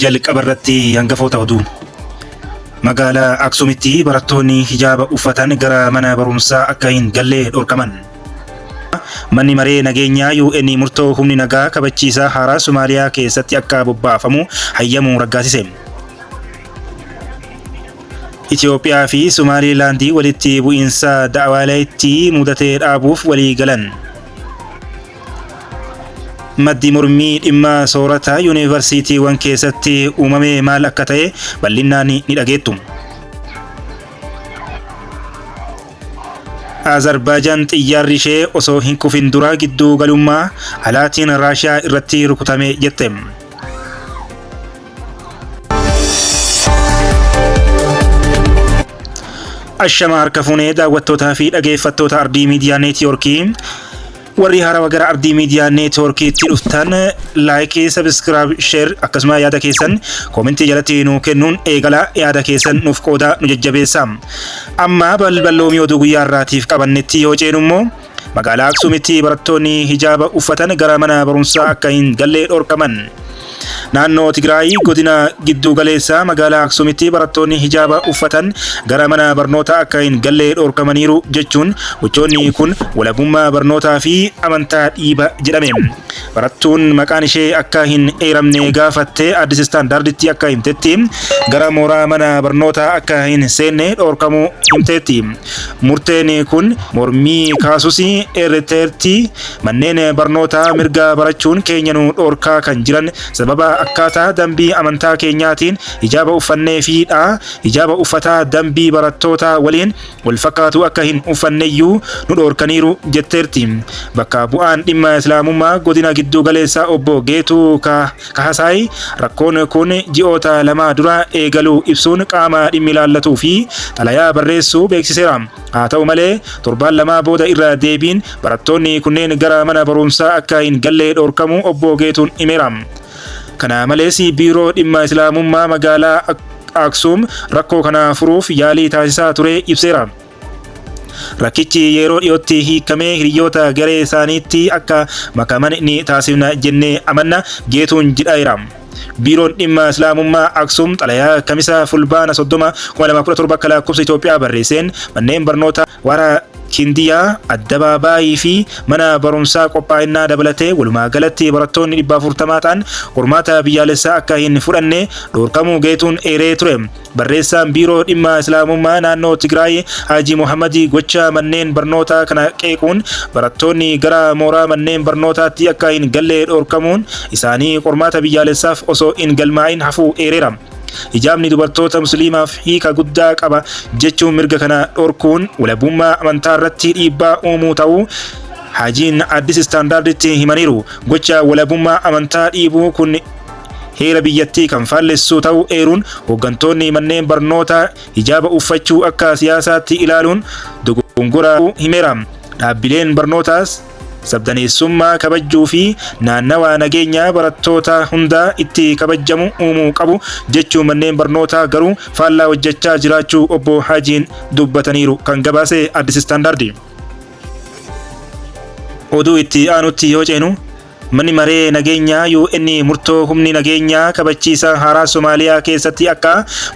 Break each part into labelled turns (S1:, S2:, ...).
S1: Jalqaba irratti hangafoota oduu. Magaalaa Aksumitti barattoonni hijaaba uffatan gara mana barumsaa akka hin galle dhorkaman. Manni Maree Nageenyaa UN murtoo humni nagaa kabachiisaa haaraa Somaaliyaa keessatti akka bobbaafamu hayyamu raggaasise. Itoophiyaa fi Somaalilaandi walitti bu'iinsa Da'awaaleetti mudate dhaabuuf walii galan. Maddi mormii dhimma soorataa yuunivarsiitiiwwan keessatti uumame maal akka ta'e bal'inaan ni dhageettu. Azarbaajaan xiyyaarri ishee osoo hin kufin dura gidduu galummaa alaatiin Raashiyaa irratti rukutame jette. Ashama harka fuunee daawwattootaa fi dhageeffattoota Ardii Miidiyaa Neetyoorkii warri haarawa gara Ardii Miidiyaa Neetyoorkiitti dhuftan laayikii, sabiskiraayib, sheer akkasuma yaada keessan koomentii jalatti nu kennuun eegala yaada keessan nuuf qoodaa nu jajjabeessa. Amma balballoomii oduu guyyaa har'aatiif qabannetti yoo ceenu immoo Magaalaa Aksuumitti barattoonni hijaaba uffatan gara mana barumsaa akka hin galle dhorkaman. Naannoo Tigraay godina gidduu galeessaa magaalaa Aksuumitti barattoonni hijaaba uffatan gara mana barnootaa akka hin galle dhorkamaniiru jechuun gochoonni kun walabummaa barnootaa fi amantaa dhiiba jedhame. Barattuun maqaan ishee akka hin eeramne gaafatte Addis Standarditti akka himtetti gara mooraa mana barnootaa akka hin seenne dhorkamuu himteetti. Murteen kun mormii kaasus eerteerti. Manneen barnootaa mirga barachuun keenya nu dhorkaa kan jiran sababa akkaataa dambii amantaa keenyaatiin hijaaba uffanneefiidha. Hijaaba uffataa dambii barattootaa waliin wal fakkaatu akka hin uffanneyyuu nu dhoorkaniiru jetteerti. Bakka bu'aan dhimma Islaamummaa godina gidduu galeessaa obbo Geetuu Kahasaay rakkoon kun ji'oota lamaa dura eegaluu ibsuun qaama dhimmi ilaallatuu fi xalayaa barreessuu beeksiseera. Haa ta'u malee torbaan lamaa booda irra deebiin barattoonni kunneen gara mana barumsaa akka hin galle dhoorkamuu obbo Geetuun himeera. Kana malees biiroo dhimma Islaamummaa magaalaa Aksuum rakkoo kana furuuf yaalii taasisaa ture ibseera. Rakkichi yeroo dhiyootti hiikamee hiriyoota garee isaaniitti akka makaman ni taasifna jennee amanna Geetuun jedhaeera. Biiroon dhimma Islaamummaa Aksuum xalayaa Kamisa Fulbaana 30, 2017 akka lakkoofsa Itoophiyaa barreesseen manneen barnootaa Wara Kindiyaa, Addabaabaayii fi mana barumsaa qophaa'innaa dabalatee walumaa galatti barattoonni 440 ta'an qormaata biyyaalessaa akka hin fudhanne dhorkamuu Geetuun eeree ture. Barreessaan Biiroo Dhimma Islaamummaa Naannoo Tigraay Haaji Mohammad gocha manneen barnootaa kana qeequun barattoonni gara mooraa manneen barnootaatti akka hin galle dhorkamuun isaanii qormaata biyyaalessaaf osoo hin galmaa'in hafuu eereera. Hijaabni dubartoota Musliimaaf hiika guddaa qaba jechuun mirga kana dhorkuun walabummaa amantaa irratti dhiibbaa uumuu ta'uu Haajiin Addis Standarditti himaniiru. Gocha walabummaa amantaa dhiibuu kun heera biyyattii kan faallessu ta'uu eeruun hooggantoonni manneen barnootaa hijaaba uffachuu akka siyaasaatti ilaaluun dogongora himeera. Dhaabbileen barnootaas sabdaneessummaa kabajjuu fi naannawaa nageenyaa barattoota hundaa itti kabajjamu uumuu qabu jechuun manneen barnootaa garuu faallaa hojjechaa jiraachuu obbo Hajiin dubbataniiru kan gabaase Addis Standard. Oduu itti aanutti yoo ceenu Manni Maree Nageenyaa UN murtoo humni nageenyaa kabachiisaa haaraa Somaaliyaa keessatti akka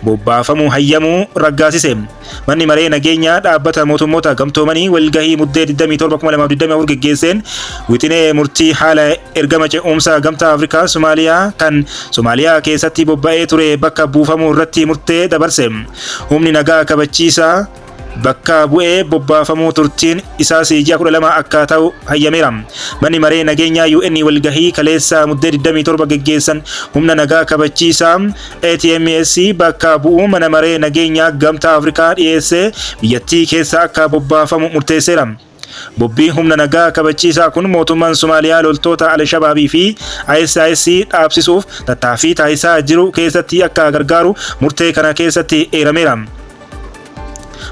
S1: bobbaafamu hayyamuu raggaasise. Manni Maree Nageenyaa Dhaabbata Mootummoota Gamtoomanii walgahii Muddee 27, 2024 geggeesseen wixinee murtii haala ergama ce'umsa Gamtaa Afrikaa Somaaliyaa kan Somaaliyaa keessatti bobba'ee ture bakka buufamuu irratti murtee dabarse. Humni nagaa kabachiisaa bakka bu'ee bobbaafamuu turtiin isaas ji'a 12 akka ta'u hayyameera. Manni Maree Nageenyaa UN walgahii kaleessa Muddee 27 geggeessan humna nagaa kabachiisaa ATMS bakka bu'uu mana maree nageenyaa Gamtaa Afrikaa dhiyeessee biyyattii keessa akka bobbaafamu murteesseera. Bobbiin humna nagaa kabachiisaa kun mootummaan Somaaliyaa loltoota Al-Shabaabii fi ISIS dhaabsisuuf tattaaffii taasisaa jiru keessatti akka gargaaru murtee kana keessatti eerameera.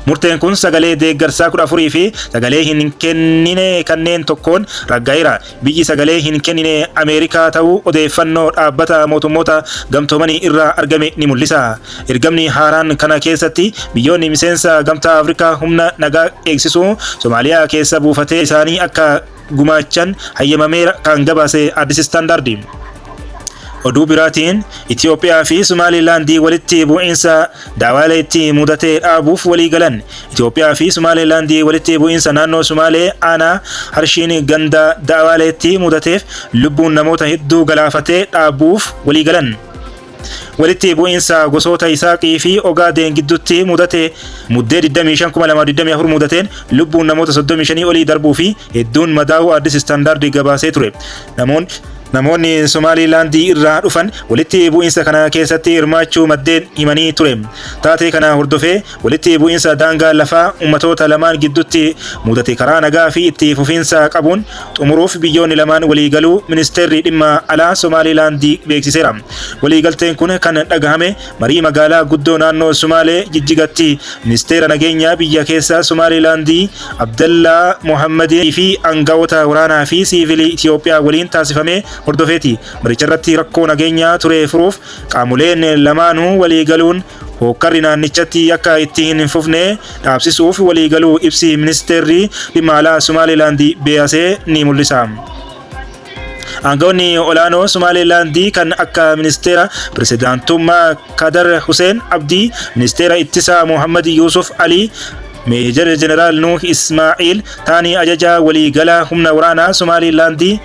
S1: Murteen kun sagalee deeggarsaa 14 fi sagalee hin kennine kanneen tokkoon ragga'eera. Biyyi sagalee hin kennine Ameerikaa ta'uu odeeffannoo dhaabbata mootummoota gamtoomanii irraa argame ni mul'isa. Ergamni haaraan kana keessatti biyyoonni miseensa Gamtaa Afrikaa humna nagaa eegsisuu Somaaliyaa keessa buufatee isaanii akka gumaachan hayyamameera kan gabaase Addis Standard. Oduu biraatiin Itoophiyaa fi Somaalilaandii walitti bu'iinsa Daawaaleetti mudate dhaabuuf walii galan. Itoophiyaa fi Somaalilaandii walitti bu'iinsa naannoo Sumaalee aanaa Harshiin ganda Daawaaleetti mudateef lubbuun namoota hedduu galaafatee dhaabuuf walii galan. Walitti bu'iinsa gosoota Isaaqii fi Ogaadeen gidduutti mudate Muddee 25, 2024 mudateen lubbuun namoota 35 olii darbuu fi hedduun madaa'uu Addis Standard gabaasee ture. Namoonni Somaalilaandii irraa dhufan walitti bu'iinsa kana keessatti hirmaachuu maddeen himanii ture. Taatee kana hordofee walitti bu'iinsa daangaa lafaa ummatoota lamaan gidduutti mudate karaa nagaa fi itti fufiinsa qabuun xumuruuf biyyoonni lamaan waliigaluu Ministeerri Dhimma Alaa Somaalilaandii beeksiseera. Waliigalteen kun kan dhagahame marii magaalaa guddoo naannoo Sumaalee Jijjigatti Ministeera Nageenyaa biyya keessaa Somaalilaandii Abdallaa Mohammadii fi aangawoota waraanaa fi siivilii Itiyoophiyaa waliin taasifame hordofeeti. Maricharratti rakkoo nageenyaa ture furuuf qaamoleen lamaanuu waliigaluun hookkarri naannichatti akka itti hin fufne dhaabsisuuf waliigaluu ibsi Ministeerri Dhimma Alaa Somaalilaandi beeasee ni mul'isa. Aangawoonni olaanoo Somaalilaandii kan akka ministeera pirezidaantummaa Kadar Huseen Abdii, ministeera ittisaa Mohammad Yuusuf Alii, Meejar Jeneraal Nuuh Ismaa'iil taanii ajajaa waliigalaa humna waraanaa Somaalilaandii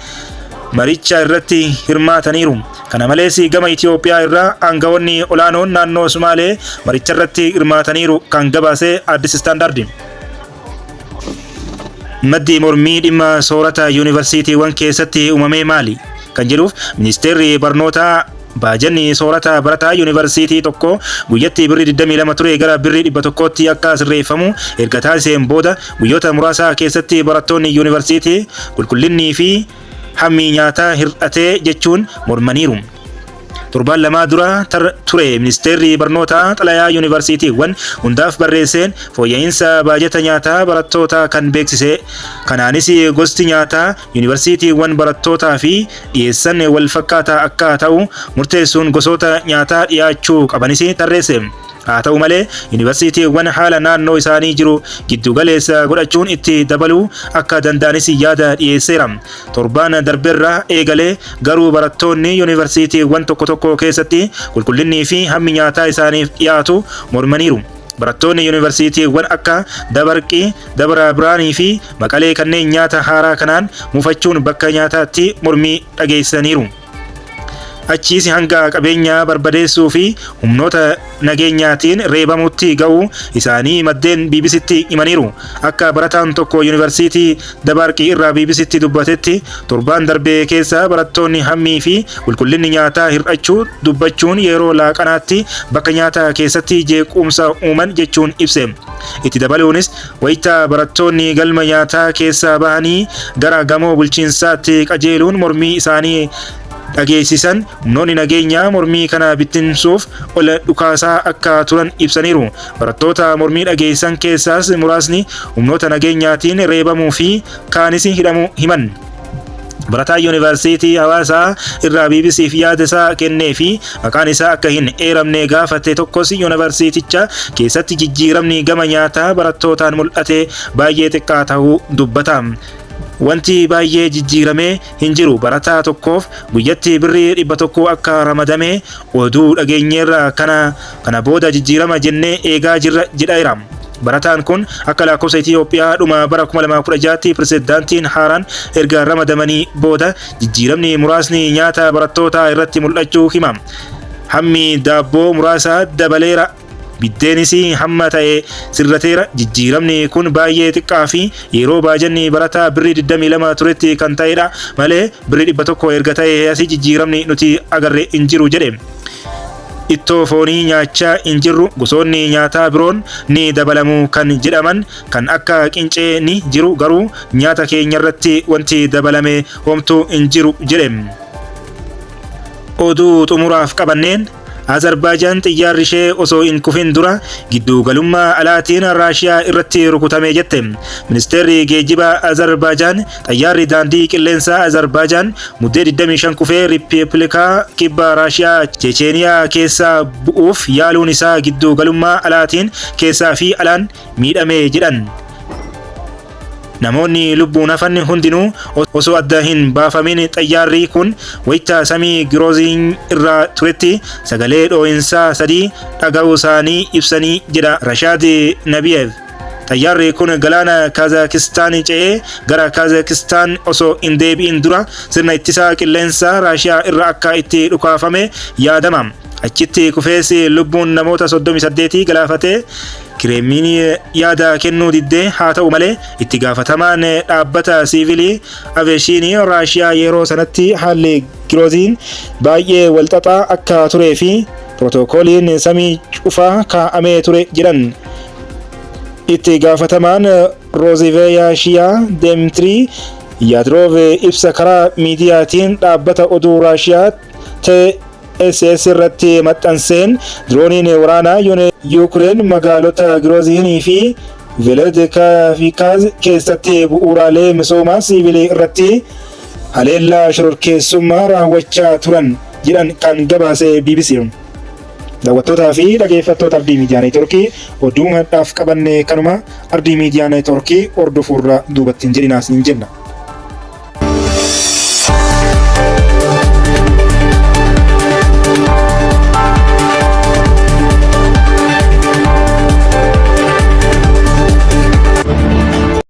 S1: maricha irratti hirmaataniiru. Kana malees gama Itiyoophiyaa irraa aangawoonni olaanoon naannoo Sumaalee maricha irratti hirmaataniiru kan gabaase Addis Standard. Maddi mormii dhimma soorata yuunivarsiitiiwwan keessatti uumamee maali? Kan jedhuuf ministeerri barnootaa baajanni soorata barataa yuunivarsiitii tokko guyyatti birrii 22 ture gara birrii 100tti akka sirreeffamu erga taasiseen booda guyyoota muraasa keessatti barattoonni yuunivarsiitii qulqullinnii fi hammi nyaataa hir'atee jechuun mormaniiru. Torbaan lamaa dura ture ministeerri barnootaa xalayaa yuunivarsiitiiwwan hundaaf barreesseen fooyya'insa baajata nyaataa barattootaa kan beeksise. Kanaanis gosti nyaataa yuunivarsiitiiwwan barattootaa fi dhiyeessan wal fakkaataa akka ta'u murteessuun gosoota nyaataa dhiyaachuu qabanis tarreesse. Haa ta'u malee yuunivarsiitiiwwan haala naannoo isaanii jiru giddu galeessa godhachuun itti dabaluu akka danda'anis yaada dhiyeesseera. Torbaan darberraa eegalee garuu barattoonni yuunivarsiitiiwwan tokko tokko keessatti qulqullinnii fi hammi nyaataa isaaniif dhiyaatu mormaniiru. Barattoonni yuunivarsiitiiwwan akka Dabarqii, Dabra Biraanii fi Maqalee kanneen nyaata haaraa kanaan mufachuun bakka nyaataatti mormii dhageessisaniiru. Achiis hanga qabeenya barbadeessuu fi humnoota nageenyaatiin reebamutti ga'uu isaanii maddeen BBCtti himaniiru. Akka barataan tokko Yuunivarsiitii Dabaarqii irraa BBCtti dubbatetti torbaan darbe keessa barattoonni hammii fi qulqullinni nyaataa hir'achuu dubbachuun yeroo laaqanaatti bakka nyaataa keessatti jeequmsa uuman jechuun ibse. Itti dabaluunis wayita barattoonni galma nyaataa keessaa bahanii gara gamoo bulchiinsaatti qajeeluun mormii isaanii dhageessisan humnoonni nageenyaa mormii kana bittinsuuf ol dhukaasaa akka turan ibsaniiru. Barattoota mormii dhageessisan keessaas muraasni humnoota nageenyaatiin reebamuu fi kaanis hidhamuu himan. Barataa Yuunivarsiitii Hawaasaa irraa BBCf yaada isaa kennee fi maqaan isaa akka hin eeramne gaafate tokkos yuunivarsiiticha keessatti jijjiiramni gama nyaataa barattootaan mul'ate baay'ee xiqqaa ta'uu dubbata. Wanti baay'ee jijjiirame hin jiru. Barataa tokkoof guyyatti birrii 100 akka ramadame oduu dhageenyeerra kana booda jijjiirama jennee eegaa jirra jedhaera. Barataan kun akka lakkoofsa Itiyoophiyaa dhuma bara 2016tti pirezidaantiin haaraan erga ramadamanii booda jijjiiramni muraasni nyaata barattootaa irratti mul'achuu hima. Hammi daabboo muraasa dabaleera. Biddeenis hamma ta'e sirrateera. Jijjiiramni kun baay'ee xiqqaa fi yeroo baajanni barataa birrii 22 turetti kan ta'edha malee birrii 100 erga ta'ee asii jijjiiramni nuti agarre hin jiru jedhe. Ittoo foonii nyaachaa hin jirru gosoonni nyaataa biroon ni dabalamu kan jedhaman kan akka qincee ni jiru garuu nyaata keenyarratti wanti dabalame homtuu hin jiru jedhe. Oduu xumuraaf qabanneen Azarbaajaan xiyyaarri ishee osoo hin kufin dura giddu galummaa alaatiin Raashiyaa irratti rukutame jette. Ministeerri geejjibaa Azarbaajaan xayyaarri daandii qilleensaa Azarbaajaan Muddee 25 kufee Rippipilikaa Kibba Raashiyaa Checheeniyaa keessaa bu'uuf yaaluun isaa giddu galummaa alaatiin keessaa fi alaan miidhame jedhan. Namoonni lubbuun hafan hundinuu osoo adda hin baafamin xayyaarri kun wayita samii Girooziin irra turetti sagalee dhoo'insaa sadii dhaga'uusaanii ibsanii jedha Rashaad Nabiyev. Xayyaarri kun galaana Kazaakistaan ce'ee gara Kazaakistaan osoo hin deebi'in dura sirna ittisaa qilleensaa Raashiyaa irra akka itti dhukaafame yaadama. Achitti kufees lubbuun namoota 38 galaafatee Kireemliin yaada kennuu diddee haa ta'u malee itti gaafatamaan dhaabbata siivilii aveeshinii Raashiyaa yeroo sanatti haalli Girooziin baay'ee walxaxaa akka turee fi pirootokooliin samii cufaa kaa'amee ture jedhan. Itti gaafatamaan Rooziveeyaashiyaa Deemtirii Yaadroov ibsa karaa miidiyaatiin dhaabbata oduu Raashiyaa TSS irratti maxxanseen dirooniin waraanaa Yuukireen magaalota Girooziinii fi Veledkaafikaaz keessatti bu'uuraalee misoomaa siivilii irratti haleellaa shororkeessummaa raawwachaa turan jedhan kan gabaase BBC. Daawwattootaa fi dhageeffattoota Ardii Miidiyaa Neetworkii oduu hadhaaf qabanne kanuma. Ardii Miidiyaa Neetworkii hordofuurra duubatti hin jedhinaa siin jenna.